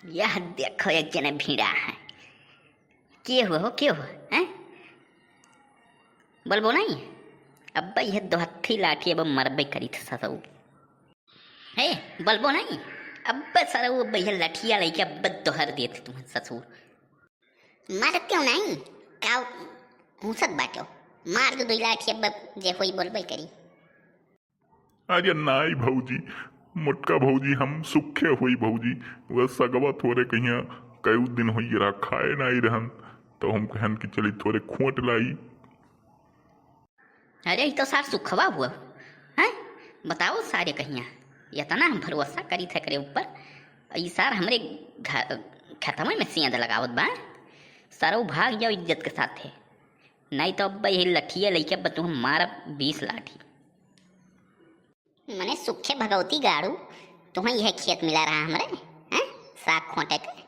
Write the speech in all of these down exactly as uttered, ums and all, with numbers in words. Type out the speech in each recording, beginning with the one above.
यह देखो, एक जने भिड़ा है। के हो, हो, के हो, हैं? बोलबो नहीं? अब्बे यह दोहत्थी लाठी अब मरबे करी थे ससुर। हे, बोलबो नहीं? अब्बे सरऊ, अब्बे यह लठिया लइके अब्बे दोहर देत तुम ससुर। मरते हो नहीं? का हूँसत बाटो? मार दो दुई लाठी, अब्बे जे होई बोलबे करी। अरे नाई भौजी, मोटका भौजी, हम सुखे होई भौजी। वह सगवा थोरे कहिया कई दिन होई रहा, खाए नाई रहन, तो हम कहन कि चली थोरे खोट लाई। अरे, ई तो सार सुखवा हुआ, हैं? बताओ सारे कहिया, इतना हम भरोसा करी थे करे ऊपर, ई सार हमरे घ-, खेतवा में सेंध लगावत बा। सारो भाग जाओ इज्जत के साथे, नहीं तो अब यही लठिया लइके अब तुम मारब बीस लाठी। मने सुखे भगवती गाड़ू, तुहें यह खेत मिला रहा हमरे, हैं? साग खोटे के।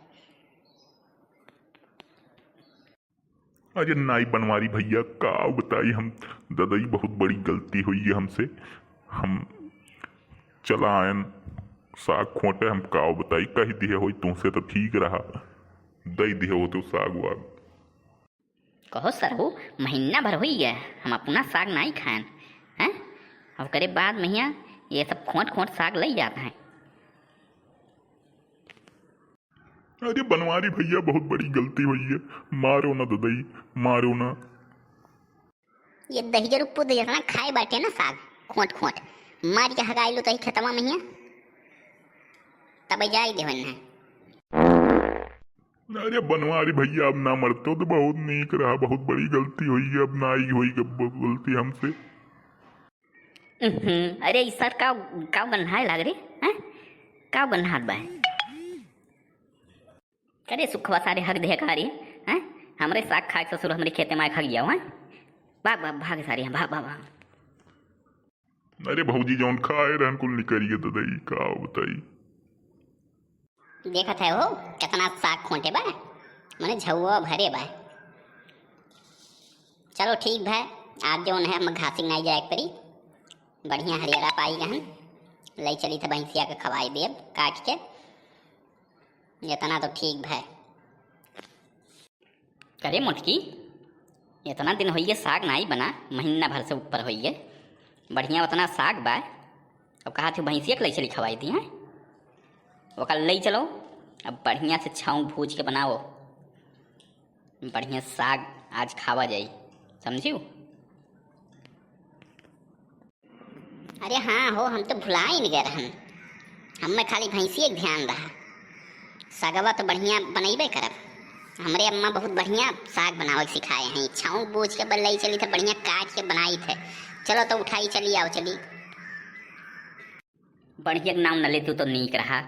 अरे नाई बनवारी भैया, का बताई हम, ददई बहुत बड़ी गलती हुई है हमसे। हम चला आयन साग खोटे, हम का बताई, कह दिए होई तुमसे तो ठीक रहा, दे दिए हो तो साग वाग। कहो सरहू, महीना भर होई गया, हम अपना साग नाई खाएन, हैं? ओकरे बाद महिया ये सब खोट खोट साग लई जात हैं। अरे बनवारी भैया, बहुत बड़ी गलती हुई है, मारो ना ददई, मारो ना। ये दहिजर उपो दे इतना खाए बाटे ना साग, खोट खोट, मार के हगाई लो तही खेतवा महिया, तब जाई देवन है। अरे बनवारी भैया, अब ना मरतो तो बहुत नीक रहा, बहुत बड़ी गलती हुई है, अब ना आई होई गब-, गलती हमसे। उहुं, अरे ई सार का, का गन्हाए लाग रे, हैं? का गन्हात बा? करे सुखवा सारे हक दे का रे, हैं? हमरे साग खाए ससुर हमरे खेते में खा गया, हैं? भाग, भाग, भाग सारे, भाग, भाग, भाग। अरे भौजी, जौन खाए रहन कुल निकरिए ददई, का बताई। देखत है हो, कितना साग खोटे बा, मने झउआ भरे बा। चलो ठीक बा, आज जौन है हम घासी नाई जाए के परी, बढ़िया हरियरा पाई गहन, लई चली थे भैंसिया के खवाई देब काट के, इतना तो ठीक बा। करे मोटकी, इतना दिन होइए साग नाई बना, महीना भर से ऊपर होइए, बढ़िया उतना साग बा। अब कहा थी भैंसिया के लई चली खवाई दी, हैं? ओका लई चलो, अब बढ़िया से छौंक भूज के बनाओ, बढ़िया साग आज खावा जाई, समझियो? अरे हाँ हो, हम तो भुलाइन गए रहन। हमें खाली भैंसिए के ध्यान रहा। सगवा तो बढ़िया बनइबे करब। हमरे अम्मा बहुत बढ़िया साग बनावे के सिखाए हैं। छौंक बूझ के बल्लई चली थे, बढ़िया काट के बनाई थे। चलो तो उठाई चली आओ चली। बढ़िया के नाम न लेतू तो नीक रहा।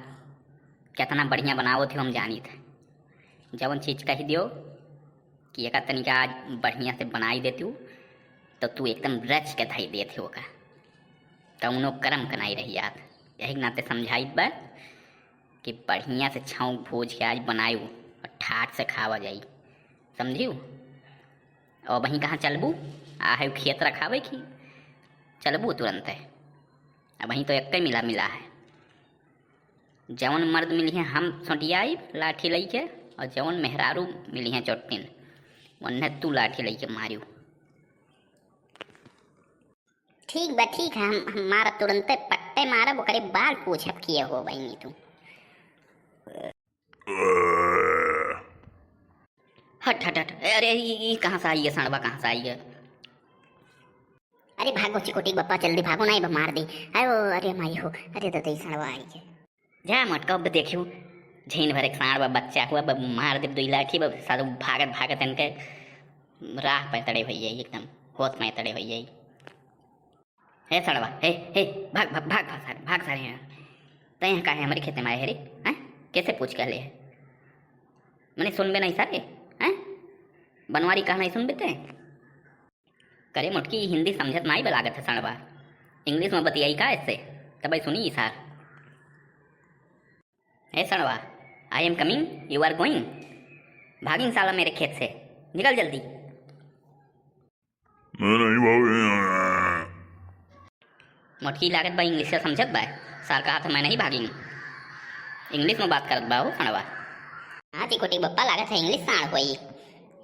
कितना बढ़िया बनावत हो हम जानी थे। जवन चीज कह दियो कि एका तनिका आज बढ़िया से बनाई देतू, तो तू एकदम रच के धई देत हो का। कौनो करम के नाई रही याद। यही के नाते समझाइत बा कि बढ़िया से छौंक भूज के आज बनायू और ठाट से खावा जाई, समझियो? और वहीं कहाँ चलबू? आ है खेत रखावे की चलबू तुरंत है। अब वहीं तो एक मिला मिला है। जवन मर्द मिलिहे हम सोटियाई लाठी लइके, और जवन मेहरारू मिलिहे चोटिन, वन्ने तू लाठी लइके मारियो। ठीक बा, ठीक है, हम, हम मारब तुरंते पट्टे मारब, ओकरे बाद पूछब किए हो बहिनी तू। हट, हट, हट। अरे, ई, ई कहाँ से आई है, सड़वा कहाँ से आई है? अरे, भागो चिकोटी के बप्पा, जल्दी भागो, ना, ई बा मार दी। आयो, अरे माई हो, अरे दादा, ई सड़वा आई है। जा मटका, अब देखियो, झीन भर एक साँड़ बा, बच्चा हुआ बा, मार देब दुई लाठी बा, साधु भागत, भागत इनके राह पे तड़े होई जाई, एकदम होत में तड़े होई जाई। हे सड़वा, हे, हे, भाग, भाग, भाग, भाग सारे, भाग सारे यहाँ। तै यहाँ काहे हमरे खेते में आए है रे? हैं? कैसे पूछ के ले है? मने सुनबे नहीं सारे, हैं? बनवारी कहना ही सुनबे ते? करे मोटकी, हिंदी समझत नाई बा लागत है सड़वा। English में बतियाई का इससे? तब सुनी सार। ए सड़वा, I am coming, you are going। भागिन साला मेरे खेत से, निकल जल्दी। मैं नहीं भागूंगा। मोटकी लागत बा English से समझत बा। सार कहा था मैं नहीं भागिन। English में बात करत बा हो सड़वा। हाँ चिकोटी बप्पा, लागत है English साँड़ होई।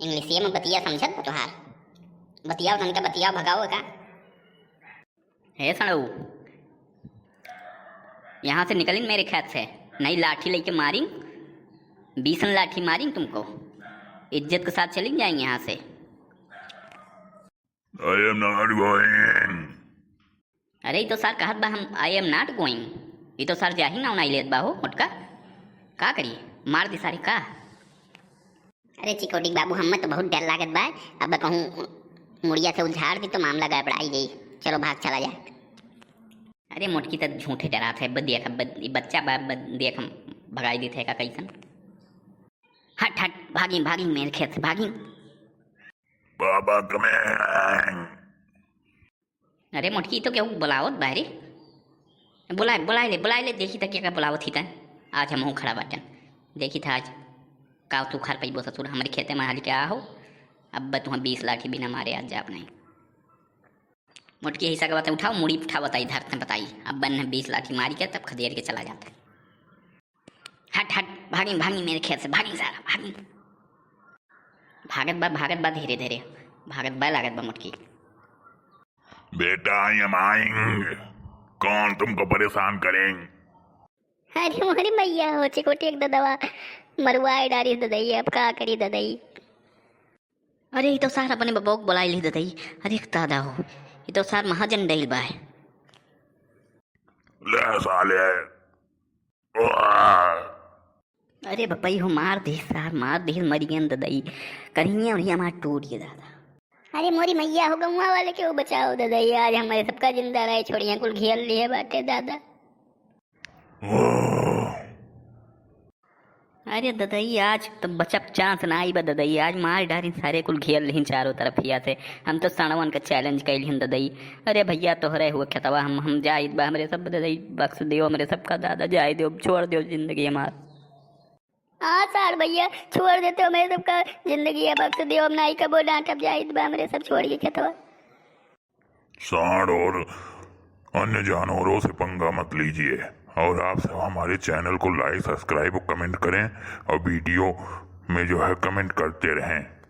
English ये में बतिया समझत बा तोहार। बतियाओ तनिका, बतियाओ, भगाओ का। हे साँड़ू, यहाँ से निकलिन मेरे खेत से, नहीं लाठी लेके मारिन, बीसन लाठी मारिन तुमको, इज्जत के साथ चलिन जाएंगे यहाँ से। I am not going। अरे, ई तो सार कहत बा हम I am not going। ई तो सार जाही नाव नाई लेत बा हो मोटका। का करी, मार दी सारे का? अरे चिकोटी बाबू, हमें तो बहुत डर लागत बा। अब कहूँ मुड़िया से उझाड़ दी तो मामला गड़बड़ाई जाई। चलो भाग चला जाए। अरे मोटकी तो झूठे डरात है, बद देख, बद, ई बच्चा बा, बद देख हम भगाई देते है का कैसन। हट हट, भागी भागी मेरे खेत से भागी। बाबा कमेंग। अरे मोटकी, तो केहू बुलावत बा रे। बुलाए, बुलाए ले, बुलाए ले, देखी था क्या, क्या बुलावत ही था। आज हमहू खड़ा बाटन, देखी था आज का तू उखाड़ पइबो ससुर, हमरे खेते में हाली के आ हो। अब तुहाँ बीस लाठी बिना मारे आज जाब नहीं। मोटकी हिस्सा के बात उठाओ, मुड़ी उठाओ, बताई, धरते बताई। अब बन बीस लाठी मारी के तब खदेड़ के चला जाता। हट हट, भागी भागी मेरे खेत से, भागी सारा, भागी। भागत बा, भागत बा, धीरे धीरे भागत बा, लागत बा मोटकी। बेटा, I am आइंग, कौन तुमको परेशान करेंग? अरे मोरी मैया हो, चिकोटी एक ददवा मरुआए डारी ददई, अब का करी ददई? अरे, ई तो सार अपने बबोक बुलाई ली ददई। अरे दादा हो, ई तो सार महाजन डइल बा। ले साले। वाह। अरे बपई हो, मार दे सार, मार दे, मरी गन ददई। करिया उरिया मार टूट गया दादा। अरे मोरी मैया हो, गौवा वाले के वो बचाओ ददई, आज हमरे सबका जिंदा रहे छोड़िया, कुल घेर लिए बाटे दादा। वाह। अरे ददई, आज तो बचब chance ना आई बा ददई, आज मार डारिन सारे कुल घेर लिहिन चारों तरफिया से। हम तो सणवन का challenge कैलिहन ददई। अरे भैया, तोहरे हुआ खेतवा, हम, हम जाइत बा, हमरे सब ददई बख्श दियो, हमरे सबका दादा जाए दियो, छोड़ दियो जिंदगी हमार। हाँ सार भैया, छोड़ देते हो हमरे सबका जिंदगी, बख्श दियो, हम नाई कबो डांटब, जाइत बा हमरे सब छोड़ के खेतवा। सांड और अन्य जानवरों से पंगा मत लीजिए और आप सब हमारे channel को like, subscribe और comment करें और video में जो है comment करते रहें।